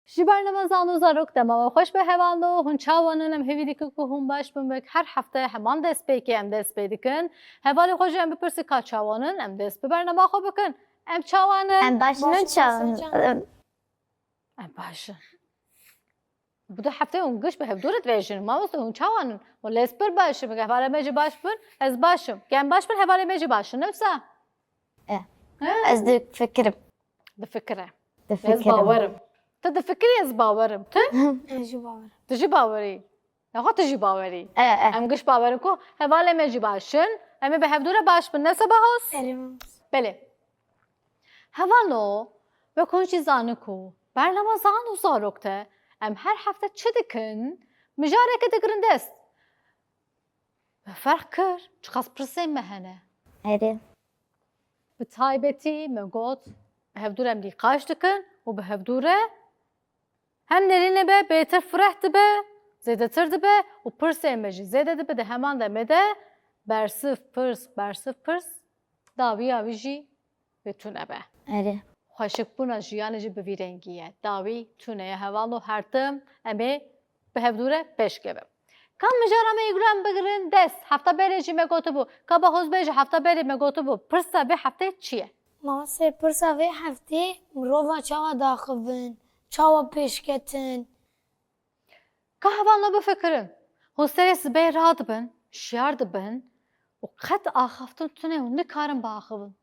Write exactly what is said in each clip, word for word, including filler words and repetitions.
Ji bernama Zan û Zarok dema we xweş be hevalno, hûn çawa nin? Em hêvî dikin ku hûn baş bin, wek her hefte heman destpêkê em dest pê dikin. Hevalê xwe jî em bipirsin ka çawa nin, em dest bi bernama xwe bikin. Em çawa nin? Em baş nin, çawa nin? Em baş in. Bu du heftê hûn giş bi hevdû re dibêjin. Mamoste, hûn çawa nin? Wele ez pir baş im. Hevalê me jî baş bin, ez baş im. Em baş bin, hevalê me jî baş in. Ne wisa? E. He? Ez difikirim. Difikire. Difikirim. Ez bawer im. Tu difikirî, ez bawer im. Tu? Ez jî bawer im. Tu jî bawerî. Nexwe tu jî bawerî. E, e. Em giş bawer in ku hevalê me jî baş in. Em ê bi hevdû re baş bin. Ne wisa Bahoz? Erê mamoste. Belê. Hevalno, wek hûn jî zanin ku bernama Zan û Zarok de em her hefte çi dikin? Mijareke digirin dest. Me ferq kir, çiqas pirsên me hene. Erê. Bi taybetî me got, bi hevdû re em nîqaş dikin û bi hevdû re hem nêrînê be bêtir fireh dibe, zêdetir dibe û pirsên me jî zêde dibe, di heman demê de bersiv pirs, bersiv pirs, dawî wî jî wê tune be. Erê. Xweşikbûna jiyanê jî bi vî rengî ye. Dawî tune ye. Hevalno, her tim em ê bi hevdû re pêş kevin. Ka mijara me yê gula em bigirin dest. Hefta berê jî me gotibû. Ka Bahoz bêje, hefta berê me gotibû. Pirsa vê heftê çi ye? Mamoste, pirsa vê heftê, mirova çawa daxivin, çawa pêşketin? Ka hevalno bifikirin. Hûn serê sibê radibin, şiyar dibin û qet axaftin tune û nikarin biaxivin.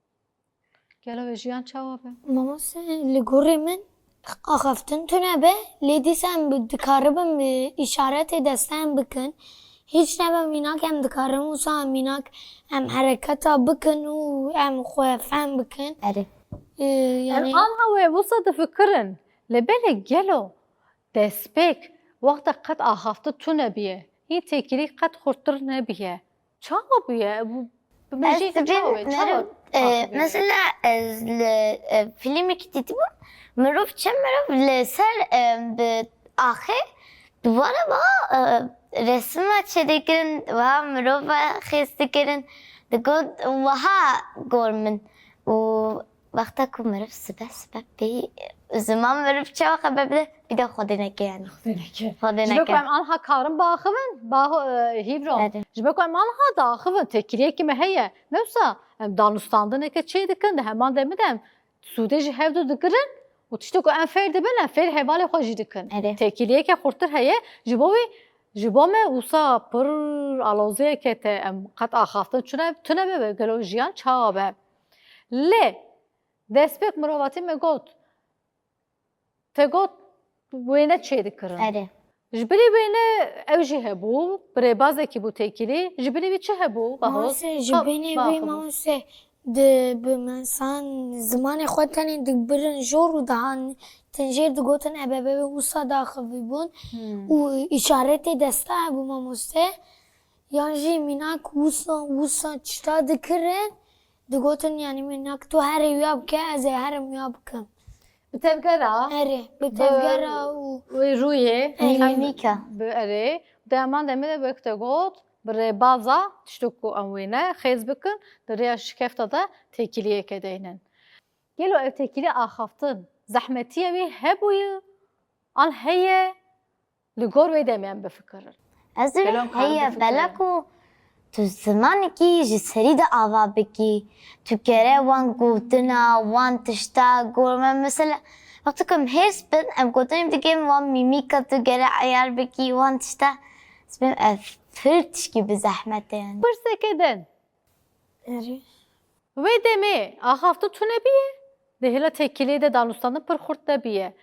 Gelo wê jiyan çawa be? Mamoste, li gorî min axaftin tune be, lê dîsa em bi, dikaribin bi îşaretê deste em bikin. Hiç nebe mînak em dikarin wisa mînak em hereketa bikin û em xwe fehm bikin. Erê. Ee, Em yani anha wê wisa difikirin. Lê belê gelo destpêk wexta qet axaftin tune biye, hîn têkilî qet xurttir nebiye. Çawa bûye? Bu, bi Ez mejiyê de dibêm çawa bûye? Çawa meriv, e, axivî? Mesela, e, li, e, filmekî dîtibûm, mirov, çend mirov li ser, e, bi axê duvara va, e, resima çêdikirin, va mirova xêz dikirin, digot, wiha gor min. Û wexta ku meriv sibe sibe pê ziman meriv çawa xeber bide, bide Xwedê neke yani. Xwedê neke. Xwedê neke. Ji bo ku em anha karin biaxivin, baho, e, hîvro. Erê. Ji bo ku em anha diaxivin, têkiliyekî me heye. Ne wisa em danûstandineke çê dikin, di heman demê de em sûdê ji hevdu digirin û tiştê ku em fêr dibin, em fêr hevalê xwe jî dikin. Erê. Têkiliyeke xurtir heye. Ji bo wî, ji bo me wisa pir aloziyeke te em qet axaftin çune, tune be, gelo jiyan çawa be. Lê destpêk mirovatî me got, te got wêne çêdikirin. Erê. Ji binî wêne ew jî hebû, bi rêbazekî bû têkilî. Ji binî wî çi hebû, Bahoz? Mamoste, ji binî wî, mamoste, di, bi, mesela, zimanê xwe tenê dibirin jor û dihatin jêr, digotin ebebe wisa daxivîbûn. Hmm. Û îşaretê desta hebû, mamoste. Yan jî mînak wisa, wisa tişta dikirin, digotin, yani mînak tu herê wiya bike, ez ê herim wiya bikim. Bi tevgera? Erê, bi tevgera û wê rûyê. Erê. Mîmîka. Bi, erê. Di heman demê de wek te got, bi rêbaza, tiştê ku em wêne xêz bikin, di rêya şikefta de têkiliyeke deynin. Gelo ev têkilî axaftin, zehmetiye wî hebûye, an heye? Li gor wê demê em bifikirin. Ez dibêm heye, bela ku tu zimanekî ji serî de ava bikî, tu gere wan gotina, wan tişta gor me, mesela, wexta ku em hêrs bin, em gotinê dikin, wan mîmîka tu gere eyar bikî, wan tişta. Ez dibêm ev pir tişkî bi zehmet e yani. Pirseke din. Erê. Wê demê axaftin tune biye, di hêla têkiliyê de danûstandin pir xurt nebiye.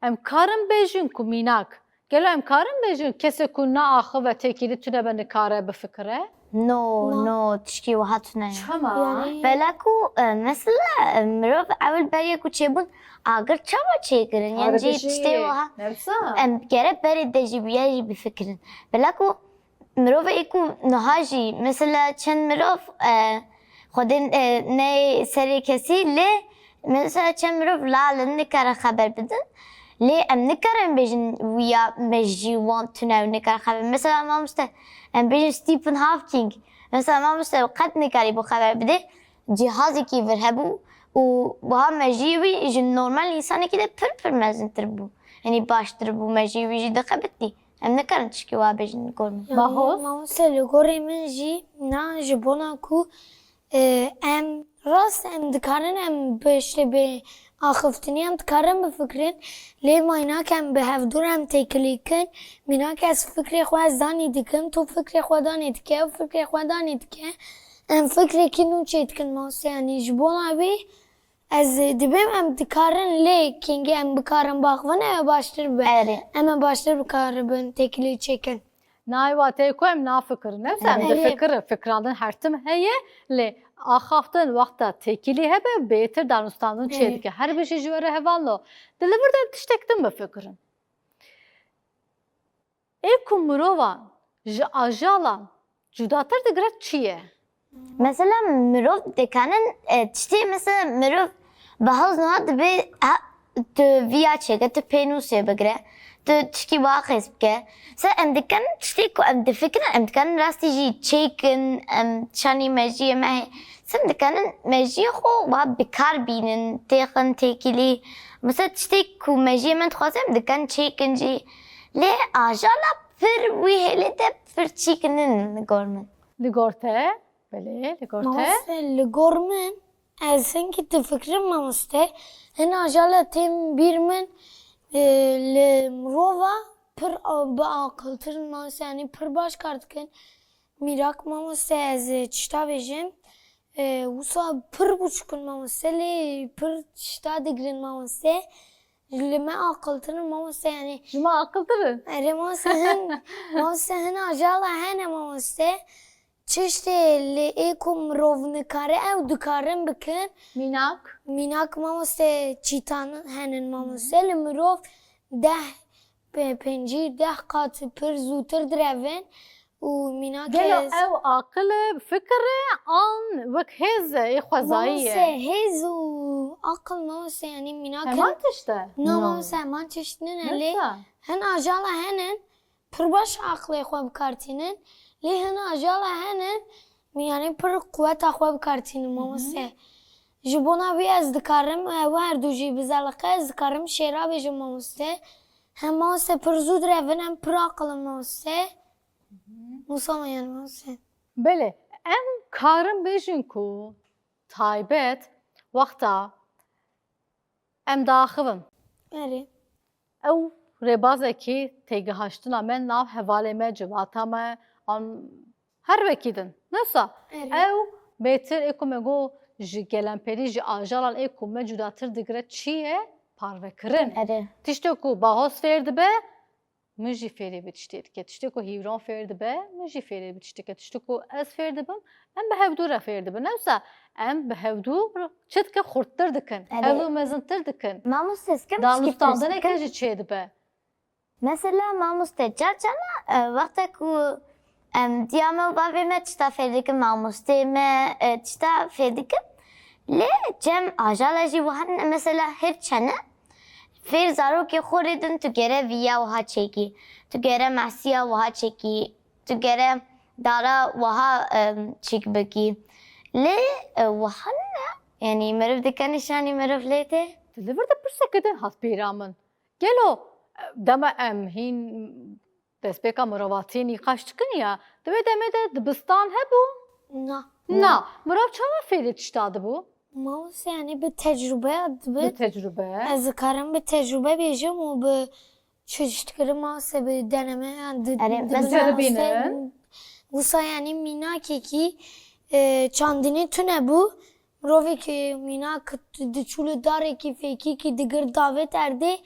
Em karin bêjin ku mînak, gelo em karin bêjin kesê ku neaxive têkilî tune be nikare bifikire? No, no, tişkî wiha tune ye. Çima? Yani bela ku, e, mesela, e, mirov ewil beriye ku çêbûn agir çawa çêkirin? Yan jî tiştê wiha. Ne wisa? Em gere berê de jî biya jî bifikirin. Bela ku Mirovê ku niha jî, mesela çend mirov, e, Xwedê, e, neyê serê kesî, lê mesela çend mirov lal in, nikare xeber bidin. Lê em nikarin bêjin wiya me jî wan tune û nikare xeber. Mesela mamoste, em bêjin Stephen Hawking. Mesela mamoste, qet nikarîbû xeber bidê. Cihazekî vir hebû û wiha mejiyê wî ji normal însanekî de pir pir mezintir bû. Yanî baştir bû, mejiyê wî jî dixebitî. Em nikarin tişkî wiha bêjin li gor min. Yanî, Bahoz? Mamoste, li gorê min jî na ji bona ku, e, em rast em dikarin em bi ştê bê axiftinî em dikarin bifikirin, lê maynak em bi hevdû re em têkilî kin. Mînak ez fikrê xwe ez danî dikim, tu fikrê xwe danê dike, ew fikrê xwe danê dike. Em fikrekî nû çê dikin mamoste, yanî ji bona wê ez dibêm em dikarin lê kengî em bikarin baxivin ew ê baştir be. Erê. Em ê baştir bikaribin têkilî çêkin. Nayê wateyê ku em nafikirin. Nefsa em Erê. difikirin, fikirandin her tim heye, lê axaftin wexta têkilî hebe bêtir danûstandin çê Erê. dike. Her bijî ji we re hevalno. Di li vir de em tiştek din bifikirin. Ê ku mirovan ji ajalan cudatir digire çi ye? Mesela mirov dikanin, e, tiştê mesela mirov bi hoz niha dibe, ha, tu viya çêke, tu pênûsê bigire, tu tişkî wiha qêz bike. Mesela em dikanin tiştê ku em difikirin, em dikanin rastî jî çêkin, em şanî mejiyê me heye. Em dikanin mejiyê xwe wiha bi kar bînin, têxin têkilî. Mesela tiştê ku mejiyê me dixwaze em dikan çêkin jî. Lê ajala pir wî hêlê de pir çîk nin li gor min. Li gor te? Belê, li gor te? Mamoste, li gor min ez hinkî difikirim mamoste. Hin ajala tên bîr min, e, li mirova pir a-, bi aqiltir in mamoste, yanî pir baş kar dikin. Mînak mamoste ez, e, tişta bêjim. E, wisa pir biçûk in mamoste, lê pir tişta digirin mamoste. Li me aqiltir in mamoste, yanî. Ji me aqiltir in? Erê mamoste hin, mamoste hin ajala hene mamoste. Çiştê li ê ku mirov nikare ew dikarin bikin. Mînak? Mînak mamoste çîtan henin mamoste. Li mirov deh, pe-, pêncî, deh qat pir zûtir direvin. Û mînak Gelo ez ew aqil e, fikir e, an wek hêz e, ê xwezayî ye? Mamoste, hêz û aqil mamoste, yanî mînak Heman hin tişt e? Na No. mamoste, heman tişt nine lê Nisa. hin ajala henin, pir baş aqilê xwe bikartînin, lê hin ajala henin, yanî pir quweta xwe bikartînin mamoste. Ji bona wî ez dikarim, e, we her du jî bizeliqe, ez dikarim şêra bêjim mamoste. Hem mamoste pir zû direvin, em pir aqil in mamoste. Wisa me yani mamoste. Belê, em karin bêjin ku taybet wexta em diaxivin. Erê. Ew rêbazekî têgihiştina me nav hevalê me, civata me, an her wekî din. Nesa, Erê. ew bêtir ê ku me got ji gelemperî, ji ajalan ê ku me cudatir digire çi ye? Parvekirin. Erê. Tiştê ku Bahoz fêr dibe, min jî fêrî bi tiştê dike. Tiştê ku Hîvron fêr dibe, min jî fêrî bi tiştê dike. Tiştê ku ez fêr dibim, em bi hevdû re fêr dibin. Newsa em bi hevdû re çi dikin? Xurttir dikin. Erê. Hevdû mezintir dikin. Mamoste, ez kim tişkî pirs Danûstandineke bikim? jî çê dibe. Mesela mamoste, car carna, e, wexta ku, em, diya me û bavê me tişta fêr dikin, mamosteyê me, e, tişta fêr dikin. Lê cem ajala jî wiha ne, mesela her çene fêr zarokê xwe rê din tu gere viya wiha çêkî, tu gere mehsiya wiha çêkî, tu gere dara wiha, em, çîk bikî. Lê, e, wiha ne, yanî meriv dike nîşanî meriv lê tê. Di li vir de pirseke din hat bîra min. Gelo, e, dema em hîn destpêka mirovatiyê nîqaş dikin ya, di wê demê de dibistan hebû? Na. Na. Mirov çawa fêrê tişta dibû? Mawse, yani bi tecrube dibi. Bi tecrube. Ez dikarim bi tecrube bêjim û bi çeşitkirin mawse bi deneme, yani di-, Erê, di mesela Diceribînin. Wisa yani mînakekî, e, çandinê tune bû. Mirovekî mînak diçû li darekî fêkîkî digir davêt erdê,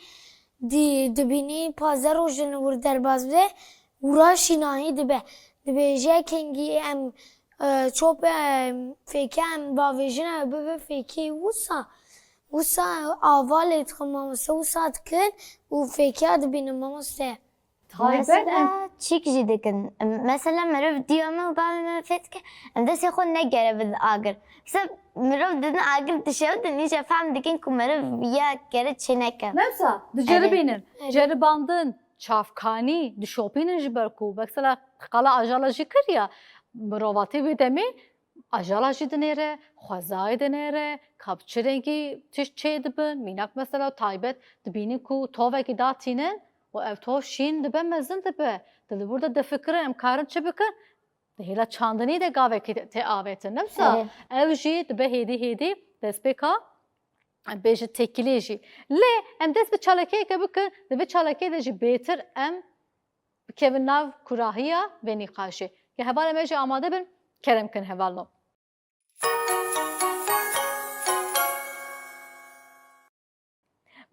dî-, dibînî pazdeh roj li wir derbas be, û raşî nahî dibe. Dibêje kengî em, e, çop, e, fêke em bavêjine bibe fêkî wisa. Wisa ava lê dixin mamoste, wisa dikin û fêkiya dibînin mamoste. Taybet em Mesela çîk jî dikin. Mesela meriv diya me û bavê me fêr dike, em destê xwe negere bidin agir. Mesela mirov didin agir dişewtin, îca fehm dikin ku meriv ya gere çê neke. Nefsa, diceribînin. Evet. Evet. Ceribandin, çavkanî, dişopînin ji ber ku, mesela qala ajala jî kir ya, mirovatê wê demê Ajala jî dinêre, xwezayê dinêre, ka bi çi rengî tişt çêdibin. Mînak mesela taybet dibînin ku tovekî datînin û ev tov şîn dibe, mezin dibe. Di li wir de difikirin, em karin çi bikin? Di hêla çandinî de gavekî tê avêtin. Ne wisa? Erê. Ew jî dibe hêdî hêdî destpêka, em bêjin têkilî jî. Lê em dest bi çalakiyeke bikin, di vê çalakiyê de jî bêtir em bikevin nav kurahiya vê nîqaşê. Ke hevalê me jî amade bin, kerem kin hevalno.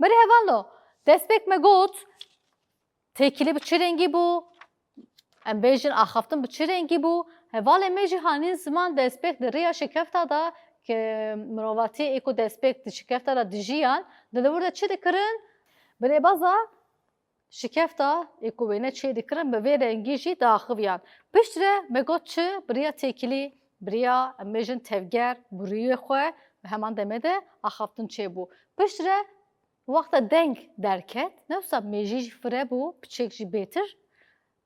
Berê hevalno, destpêk me got, têkilî bi çi rengî bû? Em bêjin axaftin bi çi rengî bû? Hevalê me jî hanî ziman destpêk di riya şikefta de, ke mirovatî ê ku destpêk di şikefta de dijiyan, di li wir de çi dikirin? Bi rêbaza şikefta ê ku wêne çê dikirin, bi vê rengî jî diaxiviyan. Piştre me got çi? Bi riya têkilî, bi riya, em bêjin, tevger, bi rûyê xwe, bi heman demê de axaftin çêbû. Piştre wexta deng derket, ne wisa mêjî jî fire bû, piçek jî bêtir,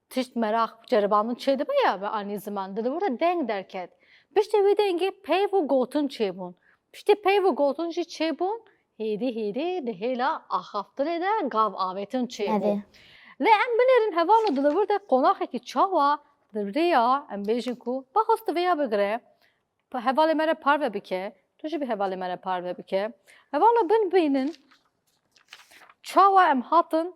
tişt meraq, ceribandin çêdibe ya bi anî ziman, di li wir de deng derket. Piştî wî dengê peyv û gotin çêbûn. Piştî peyv û gotin jî çêbûn, hêdî hêdî di hêla axaftinê de gav avêtin çêbû. Erê. Lê em binêrin hevalno, di li wir de qonaxekî çawa di rê ya, em bêjin ku baxwaz tu vêya bigire, pa-, hevalê me re parve bike, tu jî bi hevalê me re parve bike. Hevalno bin bînin çawa em hatin,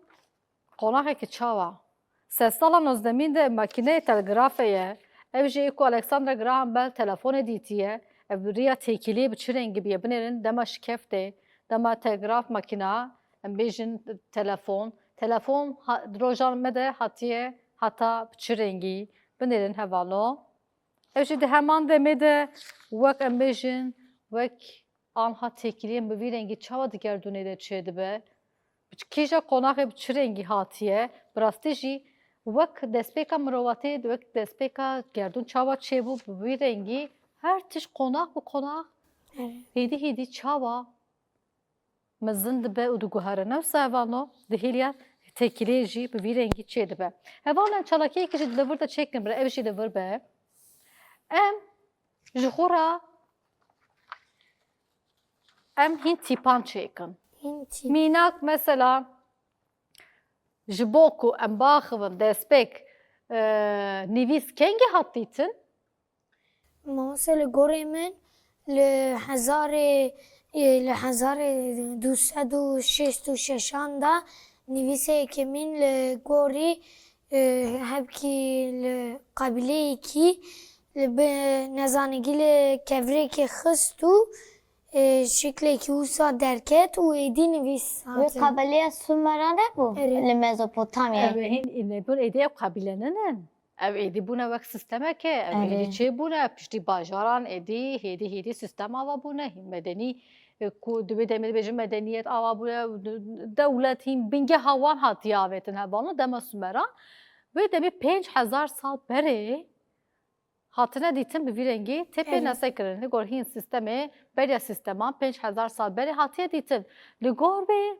qonaxekî çawa. Sedsala nozdemîn de makîneyê telgrafê ye. Ev jî ê ku Alexander Graham Bell telefonê dîtiye. Ev bi riya têkiliyê bi çi rengî bûye? Binêrin dema şikeftê, dema telgraf makîna, em bêjin telefon. Telefon ha-, di rojan me de hatiye heta bi çi rengî? Binêrin hevalno. Ev jî di heman demê de wek em bêjin, wek anha têkiliyên bi vî rengî çawa di gerdûnê de çêdibe? Bi çi, kîja qonaxê bi çi rengî hatiye? Bi rastî jî wek destpêka mirovatê, wek destpêka gerdûn çawa çêbû, bi vî rengî her tişt qonax bi qonax, Evet. hêdî hêdî çawa mezin dibe û diguhere. Ne wisa hevalno, di hêliya têkiliyê jî bi vî rengî çêdibe. Hevalno, em çalakiyekê jî di li vir de çêkin, bira ev jî li vir be. Em ji xwe re em hîn tîpan çêkin. Hîn tîp. Mînak mesela, ji bo ku em biaxivin destpêk, e, nivîs kengî hat dîtin? Mamoste, li gorê min li hezarê, e, li hezarê du sed û şêst û şeşan de nivîsê yekemîn li gorî, e, hebkî li qebîleyekî li bi nezanîgî li kevirêkê xist û, e, şiklekî wisa derket û êdî nivîs Wê hatin. Qebîleya Sumeran hebû Erê. Li Mezopotamyayê. Ev hîn nebûn êdî ev qebîle nînin. Ev êdî bûne wek sîstemeke, ev Erê. êdî çêbûne, piştî bajaran êdî, hêdî hêdî sîstem ava bûne, hîn medenî, e, ku di wê demê dibêjin medeniyet ava bûne, dewlet hîn bingeha wan hatiye avêtin hevalno, dema Sumeran. Wê demê pênc hezar sal berê hatine dîtin bi vî rengî tê pê Erê. nese kirin. Li gor hîn sîstemê, beriya sîsteman pênc hezar sal berê hatiye dîtin. Li gor vê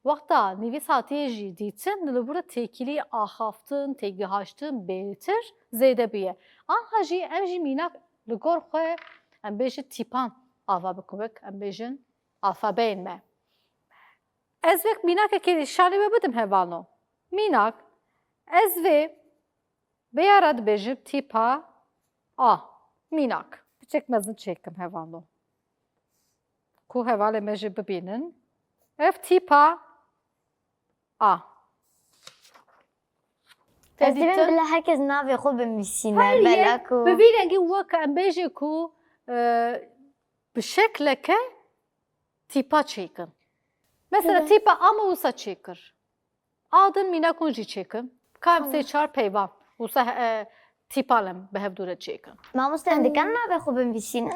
wexta nivîs hatiye jî dîtin, li vir de têkilî, axaftin, têgihaştin bêtir zêde bûye. Anha jî em jî mînak li gor xwe, em bêjin tîpan ava bikin, wek em bêjin alfabeyên me. Ez wek mînakekê nîşanî we bidim hevalno. Mînak, ez vê vêya re dibêjim tîpa A. Mînak. Piçek mezin çêkim hevalno. Ku hevalê me jî bibînin. Ev tîpa A. Ez dibêm bila herkes navê xwe binivîsîne, Her bela yek ku bi vî rengî wek em bêjin ku, e, bi şekleke tîpa çêkin. Mesela Evet. tîpa A me wisa çêkir. A din mînak hûn jî çêkin. Ka em sê Tamam. çar peyvan wisa, e, tîpan em bi hev dû re çêkin. Mamoste, em dikan navê xwe binivîsînin?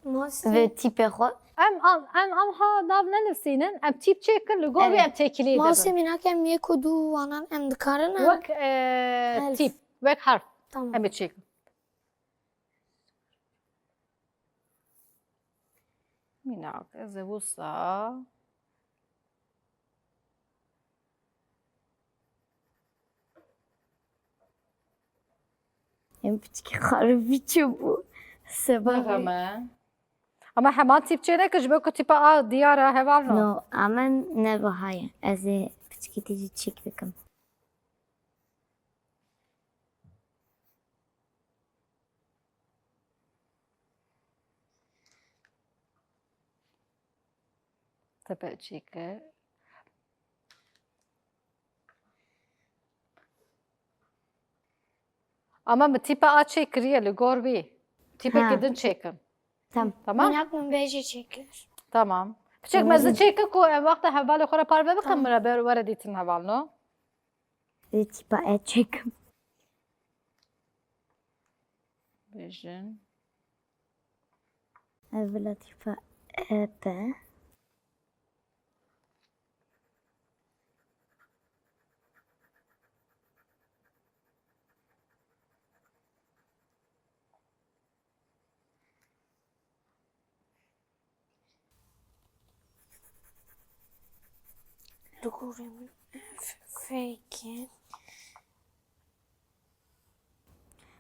Mamoste. Vê tîpê xwe? Em an, em anha nav nenivîsînin, em tîp çêkin, li gor wê Evet. em têkilî Mamoste, dibin. Mînak em yek û du wanan em dikarin em? Wek, e, Herf. tîp, wek herf. Tamam. Em ê çêkin. Mînak, ez ê wisa. Em piçkî xeribî çêbû. Seba. Nexeme. Ama heman tîp çê neke, ji bo ku tîpa a diyar e, heval no. No, ama ne wiha ye. Ez ê piçkî tê jî çêk bikim. Tepe çêkir. Ama min tîpa a çêkiriye li gor wî. Tîpekî Ha. din çêkin. Tamam. Tamam? Mînak min bê jî çêkir. Tamam. Piçek Tamam. mezi çêkin ku em wexta hevalê xwe re parve bikin, Tamam. min re ber-, were dîtin heval, no? Ê tîpa e çêkim. Bêjin. Ev bila tîpa e be. Li gorî min ev fêk e.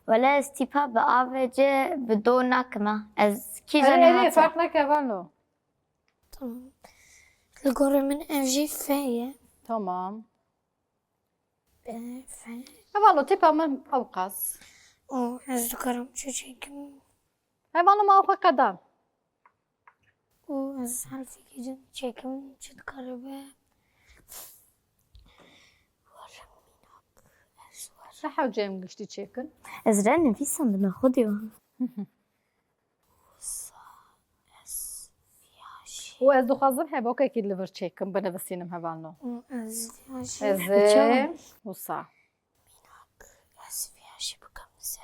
Wele ez tîpa bi A V C bi do nakim ha. Ez kîja Erê, erê, nehat e. Ferq neke vano. Tamam. Li gorî min ev jî F ye. Tamam. Be, fe. Heval o, tîpa min ew qas. O, ez dikarim çi çêkim. Heval o, ma xwe qedan. O, ez harfekî din çêkim, çi dikare be. Were mînak, ez were. Çi hewce em giştî çêkin? Ez re nivîsandime xwedî wa. Wisa ez viya jî. Û ez dixwazim hevokekî li vir çêkim, binivîsînim hevalno. Û ez viya jî. Ez Çawa? Wisa. Mînak, ez viya jî bikim ze.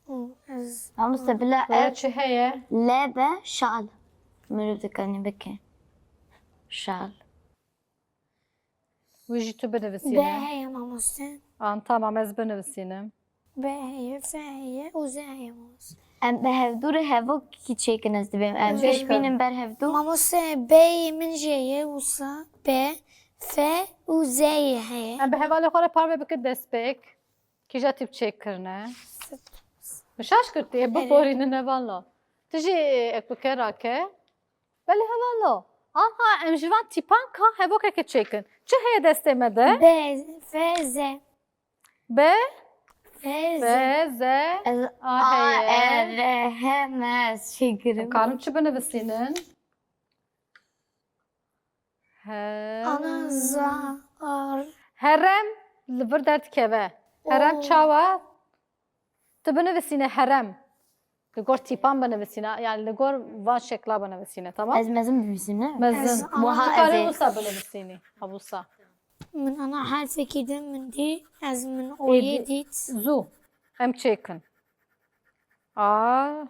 Û ez Mamoste bila Were ev çi heye? L be şal. Mirov dikanî bike. Şal. Wî jî tu binivîsîne. B heye mamoste. An, tamam, ez binivîsînim. B heye, F heye û Z heye mamoste. Em bi hevdû re hevokî çêkin ez dibêm. Em Çêkin. pişt bînin ber hevdû. Mamoste, B'yê min jê ye wisa. B, F û Z'yê heye. Em bi hevalê xwe re parve bikin destpêk. Kîja tîp çêk kirine? Min şaş kir tu yê Erê. biborînin hevalno. Tu jî ek bike rake. Belê hevalno. Aha, em ji van tîpan ka hevokeke çêkin. Çi heye destê me de? B, F, Z. B, F, Z. F, Z, Ez A, A, heye. E, R, H, M, ez çêkirim. Karim çi binivîsînin? He. Ana, za, ar. Herem li vir derdikeve. Herem Oo. çawa? Tu binivîsîne herem. Li gor tîpan binivîsîne. Yani li gor van şekla binivîsîne, tamam? Ez mezin binivîsîne. Mezin. Ez ana. Wiha Tu karî ez ê. wisa binivîsînî. Ha, wisa. Min ana harfekî din min dî. Ez min Ê, oyê di- dît. Zû. Em çêkin. A.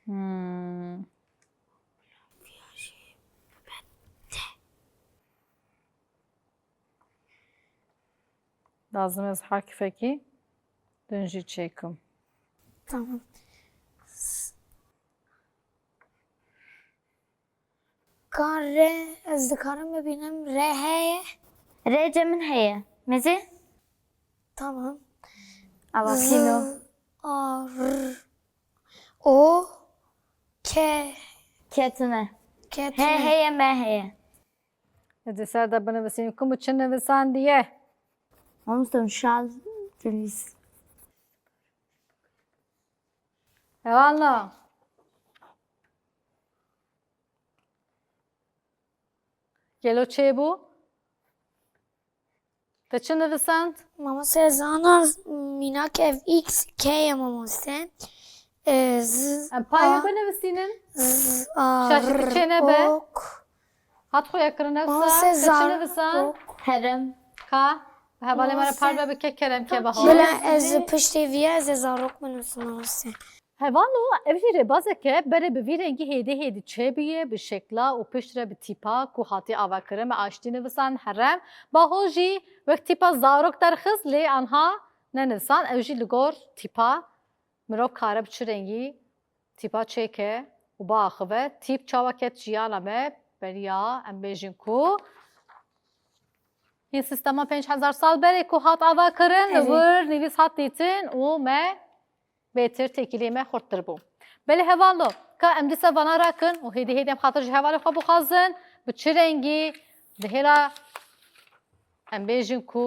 Hmm. Lazim ez harfekî din jî çêkim. Tamam. Ka re, ez dikarim bibînim. Re heye. Rê ce min heye. Mezê? Tamam. Avakîno. Z, a, r, o, ke. Ketine. Ketine. He heye, me heye. Edi ser de binivîsîn. Ku min çi nivisandiye? Mamoste şal dinivîs. Eyvallah. Gelo çêbû? Te çi nivisand? Mamoste, ez ana mînak ev X K ye mamoste. E, z, Em payê a, binivisînin. Z, a, Şaşî r, çê nebe. Ok. Hat xuya kirine Mamoste, wisa, te çi zar, nivisand? Ok. Herem. Ka, bi hevalê me re Mamoste. parve bike kerem ke baho. Bila ez piştê viya ez ê zarok binivisim mamoste. Hevalo, ev jî rêbazek e, berê bi vî rengî hêdî hêdî çêbûye, bi şekla û piştre bi tîpa ku hatî avakirin me aştî nivisan herem. Baho jî wek tîpa zarok derxist, lê anha ne nisan, ew jî li gor tîpa mirov kare bi çi rengî tîpa çêke û biaxive. Tîp çawa ket jiyana me, beriya em bêjin ku hîn sîstema pênc hezar sal berê ku hat ava kirin, li Erê. wir nivîs hat dîtin û me bêtir têkiliyê me xurttir bû. Belê hevalno, ka em dîsa vana rakin û hêdî hêdî em xatir ji hevalê xwe bixwazin, bi çi rengî di hêla em bêjin ku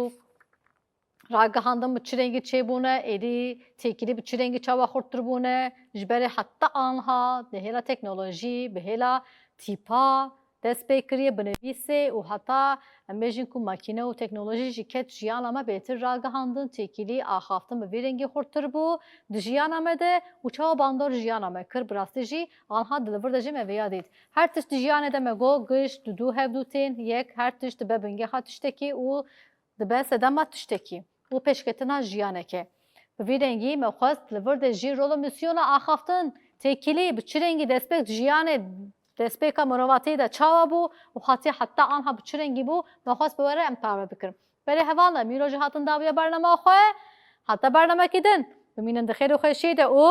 ragihandin bi çi rengî çêbûne, êdî têkilî bi çi rengî çawa xurttir bûne, ji berê heta anha di hêla teknolojî, bi hêla tîpa dest pê kiriye, bi nivîsê û heta em bêjin ku makîne û teknolojî jî ket jiyana me bêtir ragihandin, têkilî axaftin bi vî rengî xurttir bû di jiyana me de û çawa bandor jiyana me kir, bi rastî jî anha di li vir de jî me vêya dît. Her tişt di jiyanê de me got, gişt, di dû hevdû tên yek, her tişt dibe bingeha tiştekî û dibe sedema tiştekî û pêşketina jiyanekê. Bi vî rengî me xwest li vir de jî rol û mîsyona axaftin, têkilî bi çi rengî destpêk jiyanê, destpêka mirovatiyê de çawa bû û hatiye heta anha bi çi rengî bû, me xwest bi we re em parve bikirin. Belê heval, em îro jî hatin dawiya bernama xwe. Heta bernamekî din, bimînin di xêr û xweşiyê de û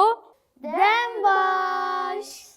Dem baş.